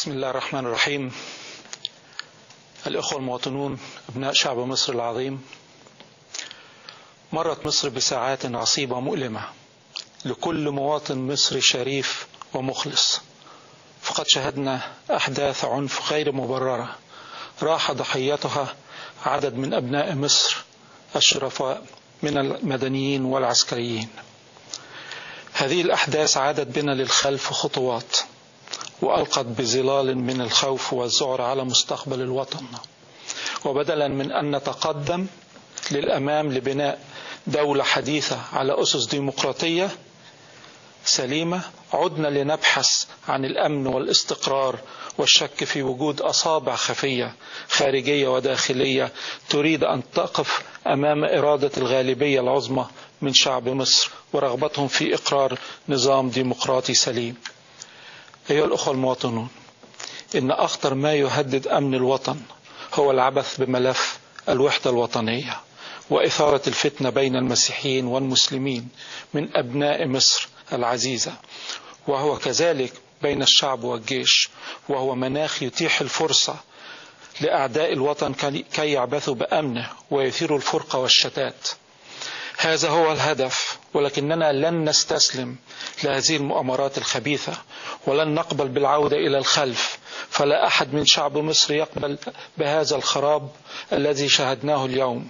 بسم الله الرحمن الرحيم. الإخوة المواطنون أبناء شعب مصر العظيم، مرت مصر بساعات عصيبة مؤلمة لكل مواطن مصري شريف ومخلص، فقد شهدنا أحداث عنف غير مبررة راح ضحيتها عدد من أبناء مصر الشرفاء من المدنيين والعسكريين. هذه الأحداث عادت بنا للخلف خطوات، وألقت بظلال من الخوف والذعر على مستقبل الوطن، وبدلا من أن نتقدم للأمام لبناء دولة حديثة على أسس ديمقراطية سليمة، عدنا لنبحث عن الأمن والاستقرار والشك في وجود أصابع خفية خارجية وداخلية تريد أن تقف أمام إرادة الغالبية العظمى من شعب مصر ورغبتهم في إقرار نظام ديمقراطي سليم. أيها الأخوة المواطنون، إن أخطر ما يهدد أمن الوطن هو العبث بملف الوحدة الوطنية وإثارة الفتنة بين المسيحيين والمسلمين من أبناء مصر العزيزة، وهو كذلك بين الشعب والجيش، وهو مناخ يتيح الفرصة لأعداء الوطن كي يعبثوا بأمنه ويثيروا الفرقة والشتات. هذا هو الهدف، ولكننا لن نستسلم لهذه المؤامرات الخبيثة ولن نقبل بالعودة إلى الخلف، فلا أحد من شعب مصر يقبل بهذا الخراب الذي شاهدناه اليوم.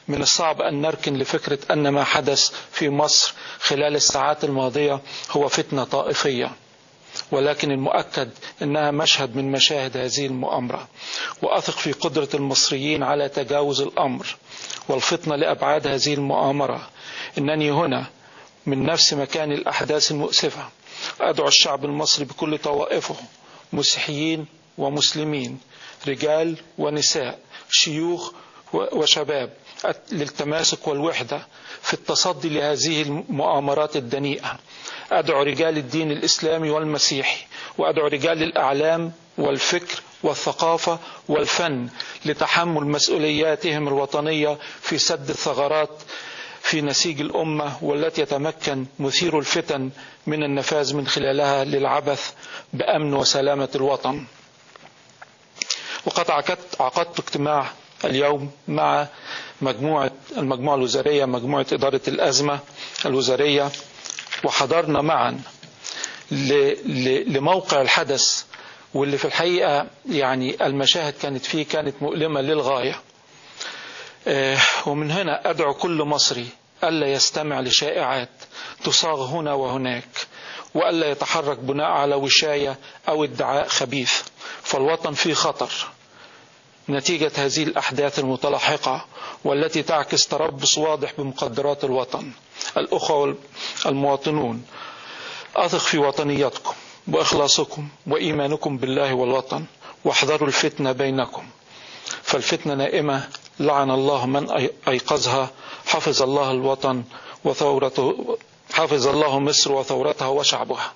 من الصعب أن نركن لفكرة أن ما حدث في مصر خلال الساعات الماضية هو فتنة طائفية، ولكن المؤكد أنها مشهد من مشاهد هذه المؤامرة، وأثق في قدرة المصريين على تجاوز الأمر والفطنة لأبعاد هذه المؤامرة. إنني هنا من نفس مكان الأحداث المؤسفة أدعو الشعب المصري بكل طوائفه، مسيحيين ومسلمين، رجال ونساء، شيوخ وشباب، للتماسك والوحدة في التصدي لهذه المؤامرات الدنيئة. أدعو رجال الدين الإسلامي والمسيحي، وأدعو رجال الأعلام والفكر والثقافة والفن لتحمل مسؤولياتهم الوطنية في سد الثغرات في نسيج الأمة، والتي يتمكن مثير الفتن من النفاذ من خلالها للعبث بأمن وسلامة الوطن. وقد عقدت اجتماع اليوم مع المجموعة الوزارية، مجموعة إدارة الأزمة الوزارية، وحضرنا معا لموقع الحدث، واللي في الحقيقة يعني المشاهد كانت مؤلمة للغاية. ومن هنا أدعو كل مصري ألا يستمع لشائعات تصاغ هنا وهناك، وألا يتحرك بناء على وشاية أو ادعاء خبيث، فالوطن فيه خطر نتيجة هذه الأحداث المتلاحقة والتي تعكس تربص واضح بمقدرات الوطن. الأخوة المواطنون، أثق في وطنيتكم وإخلاصكم وإيمانكم بالله والوطن، واحذروا الفتنة بينكم، فالفتنة نائمة لعن الله من أيقظها. حفظ الله الوطن وثورته، حفظ الله مصر وثورتها وشعبها.